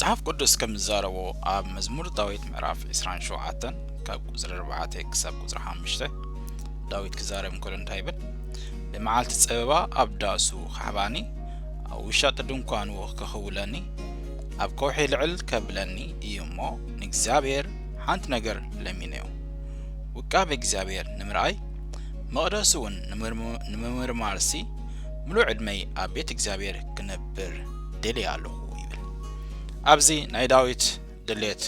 መጽሓፍ ቅዱስ ከም ዝዛረቦ ኣብ መዝሙር ዳዊት ምዕራፍ ዕስራን ሸውዓተን ካብ ቁጽሪ ኣርባዕተ ክሳብ ቁጽሪ ሓሙሽተ ዳዊት ክዛረብ እንከሎ እንታይ ይብል? ብመዓልቲ ጸበባ ኣብ ዳሱ ክሕባኒ፣ ኣብ ውሻጢ ድንኳኑ ክኽውለኒ፣ ኣብ ከውሒ ልዕል ከብለኒ እዩ እሞ ንእግዚኣብሔር ሓንቲ ነገር ለሚነዮ። ውቃብ እግዚኣብሔር ንምርኣይ መቕደሱ እውን ንምርም- ንምምርማርሲ ምሉእ ዕድመይ ኣብ ቤት እግዚኣብሔር ክነብር ደልየ ኣለኹ ይብል። ኣብዚ ናይ ዳዊት ድሌት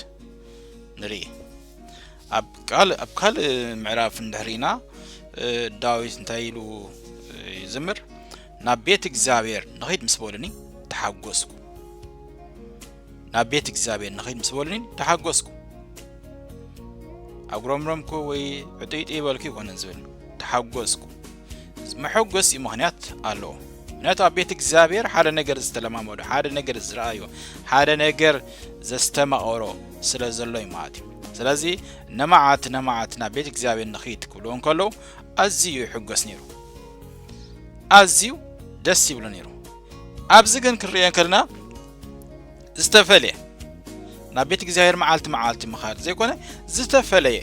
ንርኢ። ኣብ ካልእ ኣብ ካልእ ምዕራፍ እንድሕር ኢና እ፣ ዳዊት እንታይ ኢሉ እ፣ ይዝምር? ናብ ቤት እግዚኣብሔር ንኺድ ምስ በሉኒ ተሓጎስኩ። ናብ ቤት እግዚኣብሔር ንኺድ ምስ በሉኒ ተሓጎስኩ። ኣጉረምረምኩ ወይ ዕጥይጥይ በልኩ ይኮነን ዝብል፣ ተሓጎስኩ። መሐጎሲ ምኽንያት ኣለዎ። ምክንያቱ ኣብ ቤት እግዚኣብሔር ሓደ ነገር ዝተለማመዶ፣ ሓደ ነገር ዝረኣዮ፣ ሓደ ነገር ዘስተማቐሮ ስለ ዘሎ እዩ ማለት እዩ። ስለዚ ነመዓት ነመዓት ናብ ቤት እግዚኣብሔር ንኺድ ክብልዎ እንከለዉ ኣዝዩ ይሕጎስ ነይሩ። ኣዝዩ ደስ ይብሎ ነይሩ። ኣብዚ ግን ክንሪኦ ከለና ዝተፈልየ ናብ ቤት እግዚኣብሔር መዓልቲ መዓልቲ ምኻድ ዘይኮነ ዝተፈለየ፣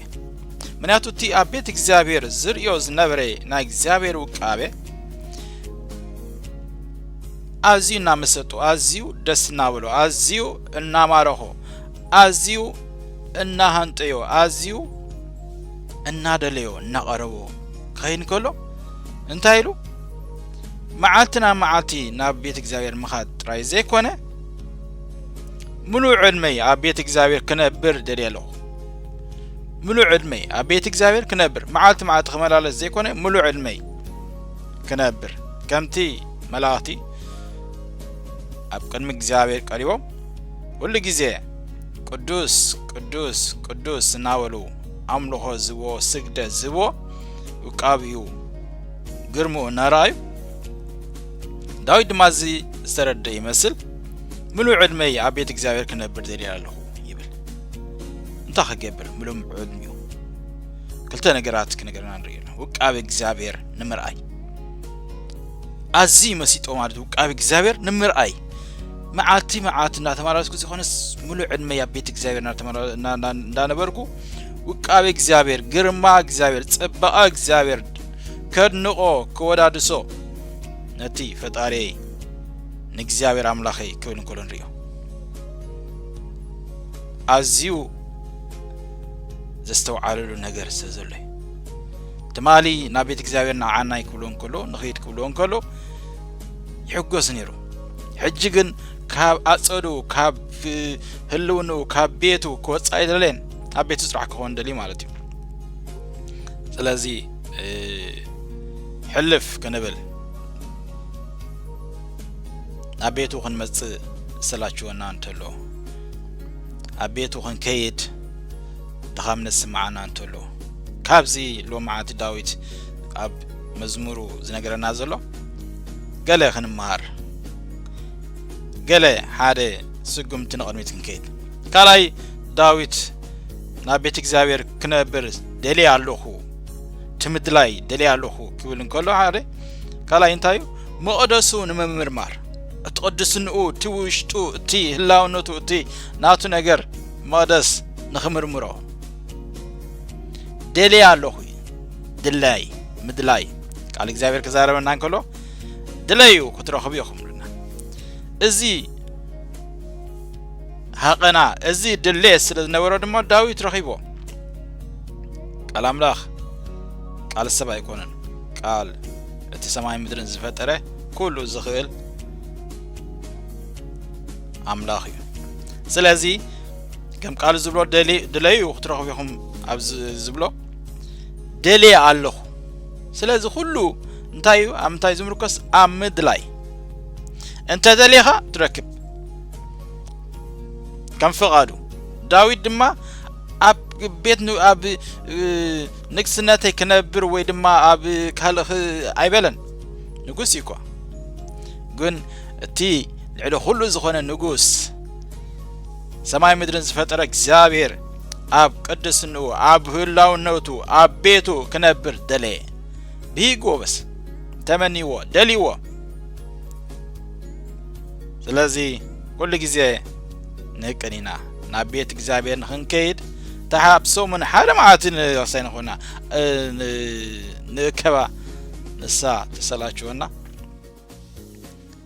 ምክንያቱ እቲ ኣብ ቤት እግዚኣብሔር ዝርእዮ ዝነበረ ናይ እግዚኣብሔር ውቃቤ ኣዝዩ እናመሰጡ፣ ኣዝዩ ደስ እናበሎ፣ ኣዝዩ እናማረኾ፣ ኣዝዩ እናሃንጠዮ፣ ኣዝዩ እናደለዮ እናቐረቦ ክኸይድ ከሎ እንታይ ኢሉ? መዓልቲ ናብ መዓልቲ ናብ ቤት እግዚኣብሔር ምኻድ ጥራይ ዘይኮነ፣ ምሉእ ዕድመይ ኣብ ቤት እግዚኣብሔር ክነብር ደልየ ኣለኹ። ምሉእ ዕድመይ ኣብ ቤት እግዚኣብሔር ክነብር፣ መዓልቲ መዓልቲ ክመላለስ ዘይኮነ፣ ምሉእ ዕድመይ ክነብር። ከምቲ መላእኽቲ ኣብ ቅድሚ እግዚኣብሔር ቀሪቦም ኩሉ ግዜ ቅዱስ ቅዱስ ቅዱስ እናበሉ ኣምልኾ ዝህብዎ፣ ስግደት ዝህብዎ፣ ውቃቢኡ ግርምኡ እናረኣዩ፣ ዳዊት ድማ እዚ ዝተረደ ይመስል፣ ምሉእ ዕድመይ ኣብ ቤት እግዚኣብሔር ክነብር ደልየ ኣለኹ ይብል። እንታይ ክገብር ምሉእ ዕድሚኡ? ክልተ ነገራት ክነገረና ንርኢ ኣለና። ውቃቢ እግዚኣብሔር ንምርኣይ ኣዝዩ መሲጦ ማለት ውቃቢ እግዚኣብሔር ንምርኣይ መዓልቲ መዓልቲ እናተመላለስኩ ዝኾነስ ሙሉእ ዕድመይ ኣብ ቤት እግዚኣብሔር እናተመላ- እና- እና- እንዳነበርኩ ውቃቢ እግዚኣብሔር፣ ግርማ እግዚኣብሔር፣ ጽባቐ እግዚኣብሔር ከድንቆ፣ ክወዳድሶ ነቲ ፈጣሪየይ ንእግዚኣብሔር ኣምላኸይ ክብል እንከሎ ንርእዮ። ኣዝዩ ዘስተውዓለሉ ነገር ስለ ዘሎ እዩ። ትማሊ ናብ ቤት እግዚኣብሔር ንዓናይ ክብሎ እንከሎ፣ ንኸይድ ክብሎ እንከሎ ይሕጎስ ነይሩ። ሕጂ ግን ካብ ኣጸዱ፣ ካብ ህልውንኡ፣ ካብ ቤቱ ክወጽእ ኣይደለየን። ኣብ ቤቱ ጽራሕ ክኸውን ደልዩ ማለት እዩ። ስለዚ እ፣ ሕልፍ ክንብል ናብ ቤቱ ክንመጽእ ዝሰላችወና እንተሎ፣ ኣብ ቤቱ ክንከይድ ድኻም ነስምዓና እንተሎ፣ ካብዚ ሎማዓንቲ ዳዊት ኣብ መዝሙሩ ዝነገረና ዘሎ ገለ ክንመሃር፣ ገለ ሓደ ስጉምቲ ንቕድሚት ክንከይድ። ካልኣይ ዳዊት ናብ ቤት እግዚኣብሔር ክነብር ደልየ ኣለኹ፣ ትምድላይ ደልየ ኣለኹ ክብል እንከሎ ሓደ ካልኣይ እንታይ እዩ? መቕደሱ ንምምርማር፣ እቲ ቅድስንኡ፣ እቲ ውሽጡ፣ እቲ ህላውነቱ፣ እቲ ናቱ ነገር መቕደስ ንኽምርምሮ ደልየ ኣለኹ እዩ። ድላይ፣ ምድላይ። ቃል እግዚኣብሔር ክዛረበና እንከሎ ድለዩ ክትረኽቡ ኢኹም ኢሉና። እዚ ሃቐና፣ እዚ ድሌት ስለ ዝነበሮ ድማ ዳዊት ረኺቦ። ቃል ኣምላኽ ቃል ሰብ ኣይኮነን። ቃል እቲ ሰማይ ምድርን ዝፈጠረ ኩሉ ዝኽእል ኣምላኽ እዩ። ስለዚ ከም ቃሉ ዝብሎ ደሊ- ድለዩ ክትረኽቡ ኢኹም ኣብ ዝ- ዝብሎ ደልየ ኣለኹ። ስለዚ ኩሉ እንታይ እዩ? ኣብ ምንታይ ዝምርኮስ? ኣብ ምድላይ። እንተ ደሊኻ ትረክብ ከም ፍቓዱ። ዳዊት ድማ ኣብ ቤት ን- ኣብ እ፣ ንግስነተይ ክነብር ወይ ድማ ኣብ ካልእ ኽ- ኣይበለን። ንጉስ እዩ እኳ። ግን እቲ ልዕሊ ኩሉ ዝኾነ ንጉስ ሰማይ ምድርን ዝፈጠረ እግዚኣብሔር ኣብ ቅድስንኡ፣ ኣብ ህላውነቱ፣ ኣብ ቤቱ ክነብር ደለየ። ብሂግዎ በስ ተመንይዎ፣ ደልይዎ። ስለዚ ኩሉ ግዜ ንህቅን ኢና። ናብ ቤት እግዚኣብሔር ንኽንከይድ ተሓብ ሰሙን ሓደ መዓልቲ ንረክሳይ ንኾና፣ እ፣ ን-፣ ንእከባ፣ ንሳ ተሰላችወና።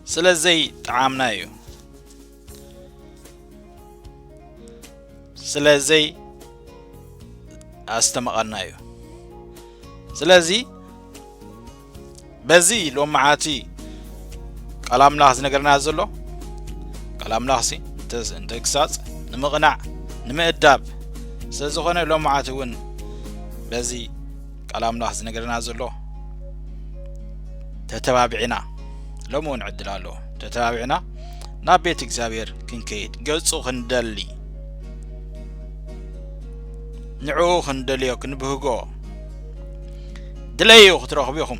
ስለዘይ ጠዓምና እዩ። ስለዘይ ኣስተመቐና እዩ። ስለዚ በዚ ሎመዓቲ ቃል ኣምላኽ ዝነገረና ዘሎ፣ ቃል ኣምላኽሲ እንተ-፣ እንተግሳጽ ንምቕናዕ፣ ንምእዳብ ስለ ዝኾነ፣ ሎመዓቲ እውን በዚ ቃል ኣምላኽ ዝነገረና ዘሎ ተተባቢዕና፣ ሎሚ እውን ዕድል ኣሎ። ተተባቢዕና ናብ ቤት እግዚኣብሔር ክንከይድ፣ ገጹ ክንደሊ፣ ንዕኡ ክንደልዮ፣ ክንብህጎ፣ ድለዩ ክትረኽቡ ኢኹም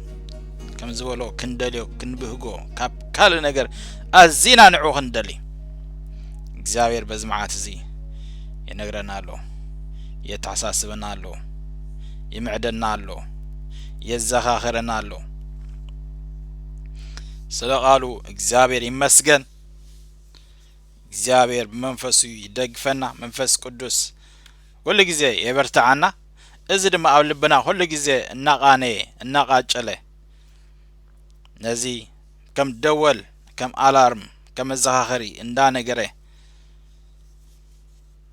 ከም ዝበሎ ክንደልዮ፣ ክንብህጎ፣ ካብ ካልእ ነገር ኣዚና ንዕኡ ክንደሊ እግዚኣብሔር በዚ መዓት እዚ ይነግረና ኣሎ፣ የተሓሳስበና ኣሎ፣ ይምዕደና ኣሎ፣ የዘኻኽረና ኣሎ። ስለ ቃሉ እግዚኣብሔር ይመስገን። እግዚኣብሔር ብመንፈሱ ይደግፈና። መንፈስ ቅዱስ ኩሉ ግዜ የበርትዓና። እዚ ድማ ኣብ ልብና ኩሉ ግዜ እናቓነየ፣ እናቓጨለ፣ ነዚ ከም ደወል፣ ከም ኣላርም፣ ከም መዘኻኸሪ እንዳነገረ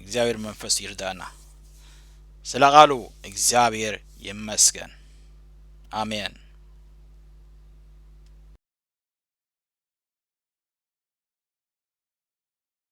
እግዚኣብሔር መንፈሱ ይርዳእና። ስለ ቃሉ እግዚኣብሔር ይመስገን። ኣሜን።